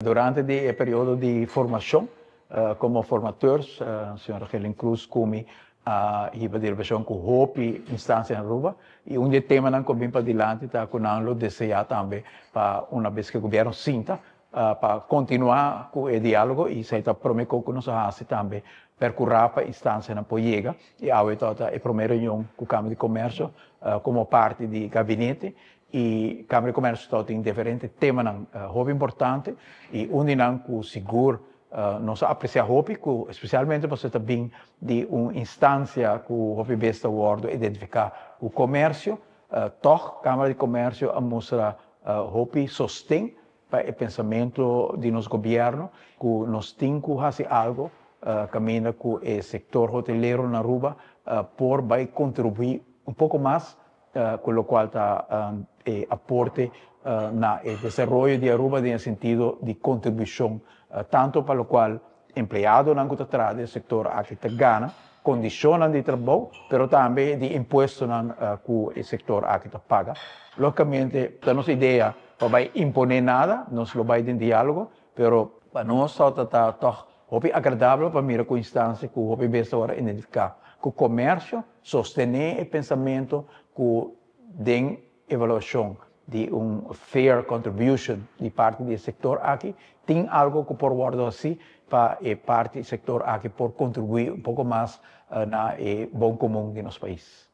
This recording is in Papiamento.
Durante di e periodo di formacion, como formateurs, señora Gelin Cruz cu mi a hiba deliberashon cu hopi instancia na Aruba y un di e temanan cu a bin padilanti ta cu nan lo desea tambe pa una bes cu e gobierno sinta pa continua cu e dialogo y esey ta prome co cu nos a haci tambe, percura pa instancianan por yega y awe ta e prome reunion cu Camara di Comercio como parti di gabinete. Y Camara di Comercio ta tin diferente temanan hopi importante y un di nan cu sigur nos a aprecia hopi, cu especialmente pasobra ta bin di un instancia cu hopi bes ta wordo identifica cu comercio, toch Camara di Comercio a mustra hopi sosten pa e pensamento di nos gobierno cu nos tin cu haci algo caminda cu e sector hotelero na Aruba por bay contribui un poco mas cu locual ta e aporte na e desaroyo di Aruba den e sentido di contribucion tanto pa locual empleadonan cu ta traha den e sector aki ta gana, condicionnan di trabou, pero tambe di impuestonan cu e sector aki ta paga. Logicamente ta nos idea pa bay impone nada, nos lo bay den dialogo, pero pa nos ta toch hopi agradabel pa mira cu instancia cu hopi bes ta worde identifica cu comercio sostene e pensamento cu den evaluacion di un fair contribution di parti di e sector aki tin algo cu por wordo haci pa e parti sector aki por contribui un poco mas na e bon comun di nos pais.